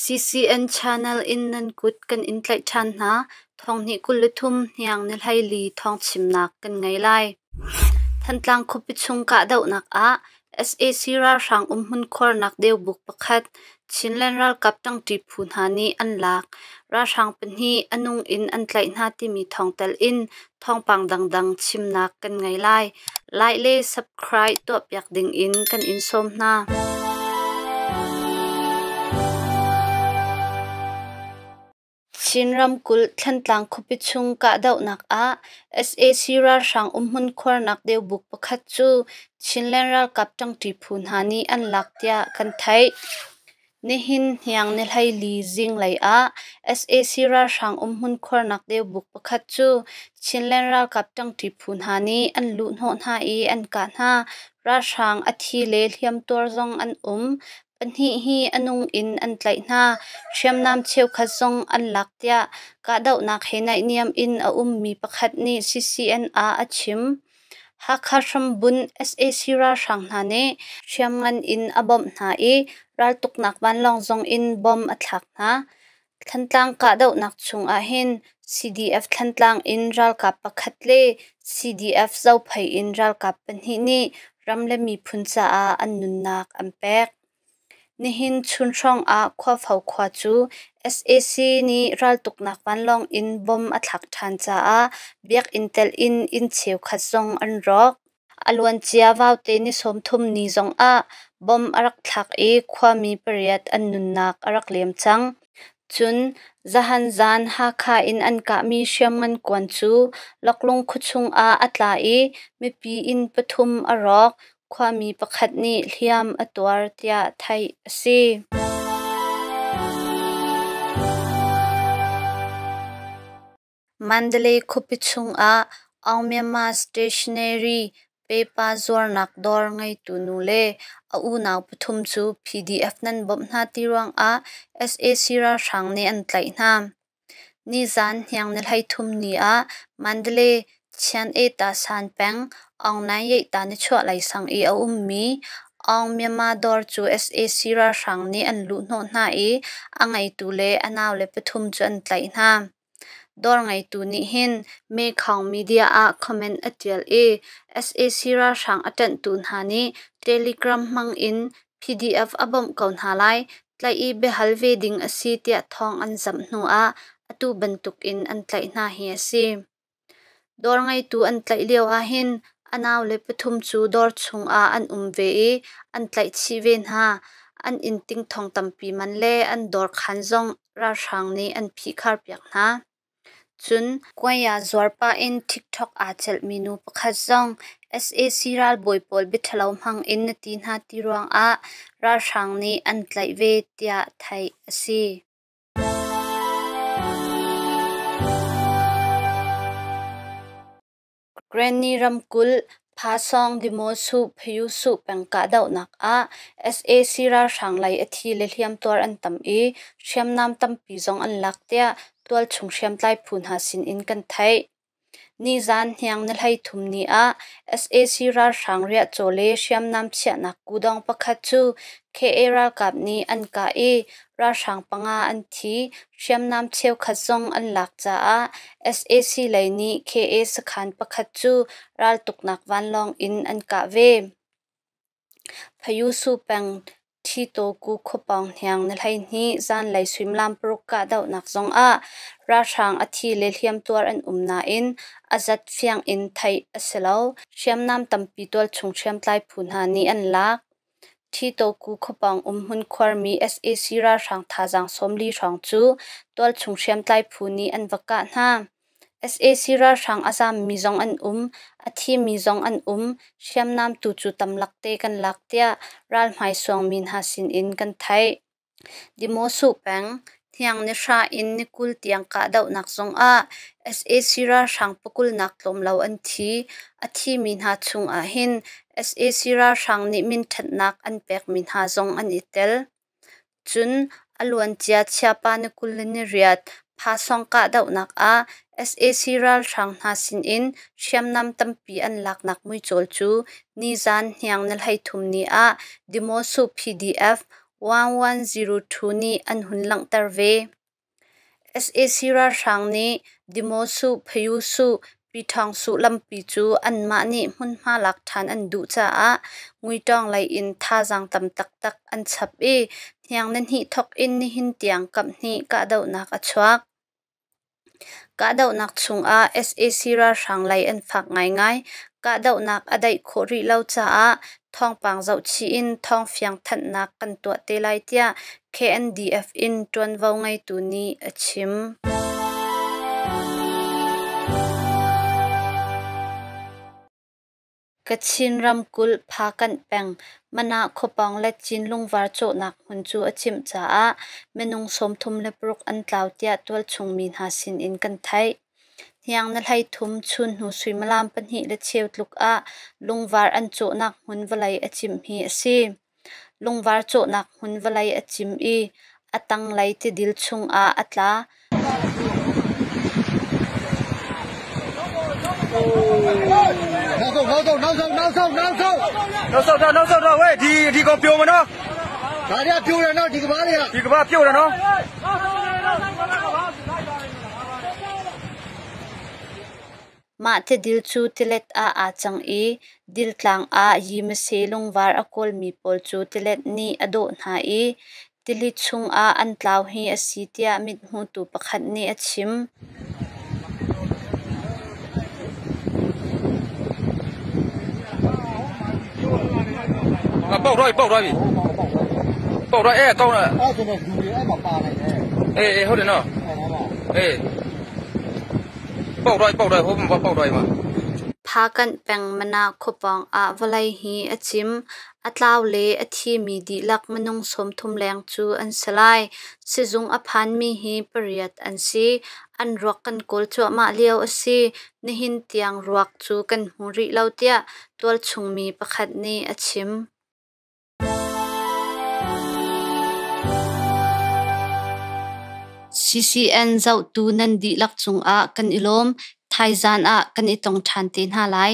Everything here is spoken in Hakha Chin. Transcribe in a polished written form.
CCN Channel in nan kut kan in tlaih ṭhan hna. Thonghnih 23 hniang ni 14 thawngchimnak kan ngei lai. Thantlang khuapi chung kahdohnak ah sac ralhrang umhmun khuarnak deubuk pakhat Chinland ralkap ṭangṭi phu hna nih an lak. Ralhrang pahnih a nung in an tlaih hna timi thawng tel in thawngpang dangdang chimnak kan ngei lai. Like le subscribe tuahpiak ding in kan in sawm hna. Chin ramkulh Thantlang khuapi chung kahdohnak ah sac ralhrang umhmun khuarnak deubuk pakhat cu Chinland ralkap ṭangṭi phu hna nih an lak tiah kan theih. Nihin hniang ni 14 zinglei ah sac ralhrang umhmun khuarnak deubuk pakhat cu Chinland ralkap ṭangṭi phu hna nih an luhhnawh hna i an kah hna. Ralhrang a thi le hliamtuar zong an um. Pahnih hi a nung in an tlaih hna. Hriamnam cheukhat zong an lak tiah kahdohnak he naihniam in a ummi pakhat nih CCN ah a chim. Hakha hrambunh sac ralhrang hna nih hriamngan in a bawmh hna i raltuknak vanlawng zong in bom a thlak hna. Thantlang kahdohnak chung ahhin CDF Thantlang in ralkap pakhat le CDF Zophei in ralkap pahnih nih ram le miphun caah an nunnak an pek. Nihin chun hrawng ah Khuafo khua cu sac nih raltuknak vanlawng in bom a thlak ṭhan caah biakinn telh in inn cheukhat zong an rawk. A luancia Vaute ni 30 ni zongah bom a rak thlak i khuami pariat an nunnak a rak liam cang. Cun zahan zan Hakha in an kahmi hriamngan kuan cu Loklung khuachung ah a tla i mipi inn pathum a rawk. Khuami pakhat nih hliam a tuar tiah theih a si. Mandalay khuapi chungah Aung Myanmar Stationery pepa zuarnak dawr ngeitu nu le a unau pathum cu PDF nan bawmh hna ti ruangah sac ralhrang nih an tlaih hna. Nizaan hniang ni 13 ni ah Mandalay Chian-e-ta-san peng Aung Naing Yeih-ta nichuahlei sang i a ummi Aung Myanmar dawr cu sac ralhrang nih an luhhnawh hna i a ngeitu le a naule pathum cu an tlaih hna. Dawr ngeitu nih hin Mekhaung media ah comment a ṭial i sac ralhrang a ṭanhtu hna nih Telegram hmang in PDF a bawmh ko hna lai, tlaih i biahal ve ding a si tiah thawng an zamh hnuah atu bantukin an tlaih hna hi a si. Dawr ngeitu an tlaih lio ahhin a naule pathum cu dawr chungah an um ve i an tlaih chih ve hna. An inn tingthong tampi man le an dawr khaan zong ralhrang nih an phihkharpiak hna. Cun kuai zuar pah in TikTok aa celhmi nu pakhat zong sac ralbawi pawl biaṭhalo hmang in na ti hna ti ruangah ralhrang nih an tlaih ve tiah theih a si. Granny ramkulh Phasawng Dimosu Phayusu peng kahdohnak ah sac ralhrang lei a thi le hliamtuar an tam i hriamnam tampi zong an lak tiah tualchung hriamtlai phu hna sinin kan theih. Nizaan hniang ni 13 ni ah sac ralhrang riahcaw le hriamnam chiahnak kudawng pakhat cu KA ralkap nih an kah i ralhrang panga an thi, hriamnam cheukhat zong an lak caah sac lei nih KA sakhan pakhat cu raltuknak vanlawng in an kah ve. Phayusu peng Ṭhitaw-ku khuapawng hniang ni 12 zanlei suimilam paruk kahdohnak zongah ralhrang a thi le hliamtuar an um nain a zat fiang in theih a si lo. Hriamnam tampi tualchung hriamtlai phu hna nih an lak. Ṭhitaw-ku khuapawng umhmun khuarmi sac ralhrang thazaang 40 hrawng cu tualchung hriamtlai phu nih an va kah hna. Sac ralhrang a zaammi zong an um, a thimi zong an um, hriamnam tu cu tamlakte kan lak tiah ralhmai suangmi hna sinin kan theih. Dimosu peng, Hniang ni hra in ni 20 tiang kahdohnak zongah sac ralhrang pakulnak tlawm lo an thi. A thimi hna chungah hin sac ralhrang nih minṭhatnak an pekmi hna zong an i tel. Cun a luancia Chiapa ni 28 Phasawng kahdohnak ah sac ralhrang hna sinin hriamnam tampi an laknak muicawl cu nizaan hniang ni 13 ni ah Dimosu PDF 1102 nih an hun langhter ve. Sac ralhrang nih Demosuh, Phayusuh, Pyithawngsuh lampi cu anmah nih hmunhma lak ṭhan an duh caah Nguitawng lei in thazaang tam taktak an chap i hniang nihnih thawk in nihin tiang kaphnih kahdohnak a chuak. Kahdohnak chungah sac ralhrang lei an fak ngaingai. Kahdohnak a daih khawh rih lo caah thawngpang zohchih in thawngfiang thanhnak kan tuah te lai tiah KNDF in ṭuanvo ngeitu nih a chim. Kachin ramkulh Phakanh peng Mana khuapawng Letcin lungvar cawhnak hmun cu a cimh caah minung 36 an tlau tiah tualchung mi hna sinin kan theih. Hniang na 13 chunhnu suimilam 2 le cheu tluk ah lungvar an cawhnak hmun vawlei a cimh hi a si. Lungvar cawhnak hmun vawlei a cim i a tanglei tidil chungah a tla. Mah tidil cu tilet ah aa cang i diltlang ah Yimase lungvar a kawlmi pawl cu tilet nih a dawh hna i tili chungah an tlau hi a si tiah mithmutu pakhat nih a chim. Phakanh peng Mana khuapawng ah vawlei hi a cim. A tlau le a thimi dihlak minung 30 leng cu an si lai. Sizung a phanmi hi pariat an si. An ruak kan kawl cuahmah lio a si. Nihin tiang ruak cu kan hmu rih lo tiah tualchung mi pakhat nih a chim. CCN zohtu nan dihlak cungah kan i lawm. Thaizan ah kan i tong ṭhan te hna lai.